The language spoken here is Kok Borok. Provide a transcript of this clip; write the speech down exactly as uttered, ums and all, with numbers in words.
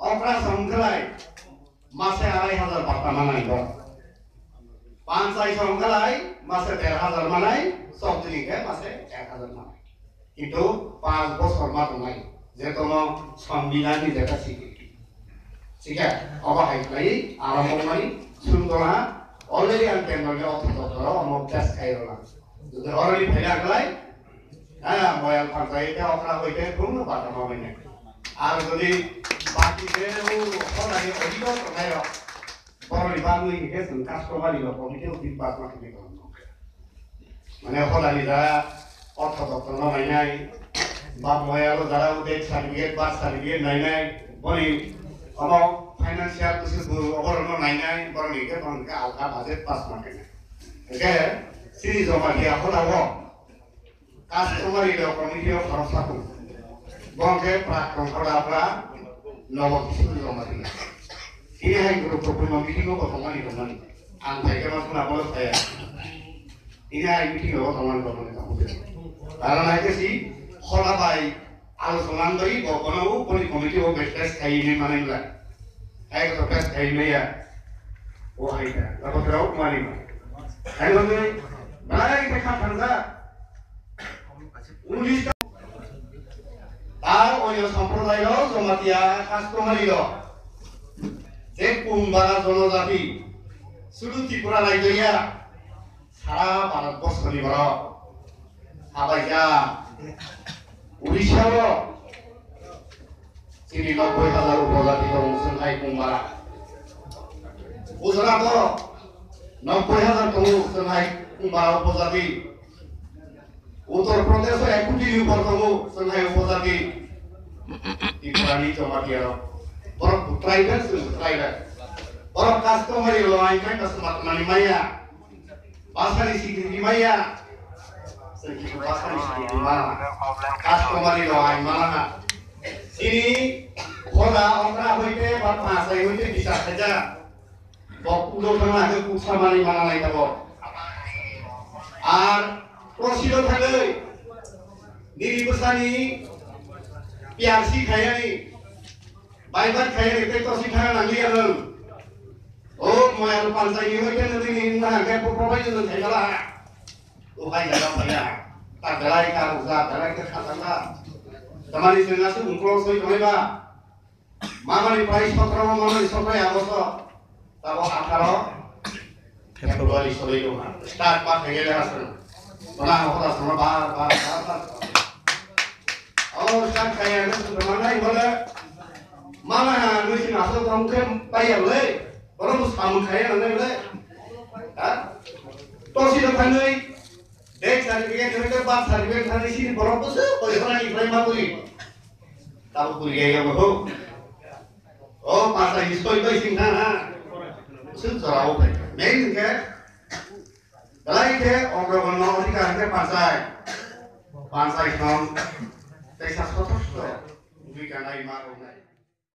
Okra song khlai mase arai hajar bata manai bo. Panchai song khlai mase der hajar manai, chokdini khe mase ek hajar manai. Kintu panch bosor ma tongnai, je tono songbidanni jeta sigi. Sikha, obo hai khlai arombo mani suru tongha, already ang kendroni ortho doptoro omo test khai rwlang. Jodi oroni phaina khlai, ha, moyang phantai khe okra hoi khe thung no bata ma bai nai. Ar jodi baki khe o khorani odhikar tongnai rok, boroni bagwi hingkhe chwng customary rok committee o bill pass ma khe tongno. Mane hodani jara ortho doptor no nainai, ba moyalo jara o death certificate, birth certificate nainai, boni omo financial kusu buru oborok no nainai, boroni hingkhe tong hingkhe alka budget pass ma khe. Hingkhe chini Jamatia hoda o customary law committee o khoroksa tongo. Bo hingkhe praktong hoda bra Nobo Kishore Jamatia. Chini hai guruttopurno meeting o bo tongmani tongmani. Ang phaikhe ma suna bolo saya. Ini hai meeting rogo tongmani tongmani tongmani. Karon hai khe si hola bai alochona wngwi bo bono boni committee o best best khai hinwi manwi bwla. Hai khe to best khai hinwi ya. O hai khe. Abo khe rok mani ma. Hai wngwi belai khe kha thangsa. Unis ta oyo samprodai rok Jamatia customary rok. Je Kumbara jonojati. Sudu Tripura raijo ya. Sara Bharat borso ni borok habaijak. Odisha o chini nobboi hajar upojati tongo, chwng hai Kumbara. Gujarat o nobboi hajar tongo, chwng hai Kumbara upojati. Uttar Pradesh o ek koti ni upor tongo, chwng hai upojati. Tripura ni Jamatia rok. Borok tribal, chwng tribal. Borok customary law ai khai customary maya. Bhasani sikriti maya. Chwng kisa bhasani sikriti mana. Customary law ai mana. Chini hoda okra hoite ba pasai hoite bichar khaijak. Bo kudo thangna khe kuksa manwi mana nai tabok. Ar prosito thangwi nini bwsani P R C khayani baibar khayani tei tosi thangna nangliya nwng. O moyang panchai ni hoite nwng nini wngna hangkhe bo probai nwng khaimala. O hai jaga phaiya. Ta belai ka rukja, belai ka khatangma. Tamani chwng aswk ungklo soi tongnai ba. Mamani pai sotro, mamani sotro August, tabo atharo February solai dong ha. Start ma khaye le aswng. Bona ho da sono bar bar bar bar. Abo start khaye le sono mana ibole. Mana ha nui sin aswk tong khe pai ya le. Bono bo samung khaye le le. Ha? Tosi do thangwi. Death certificate, birth certificate thani sini borok bwswk koi khorang ni khlai ma bui. Tabo bui ya ya bo. O pasa hi soi bai sing thang ha. Suk jora o bai. Main ke. Belai ke ogrogon no odhikar ke panchai. Panchai song. Teisa sotosto. Bui kanai ma rok nai.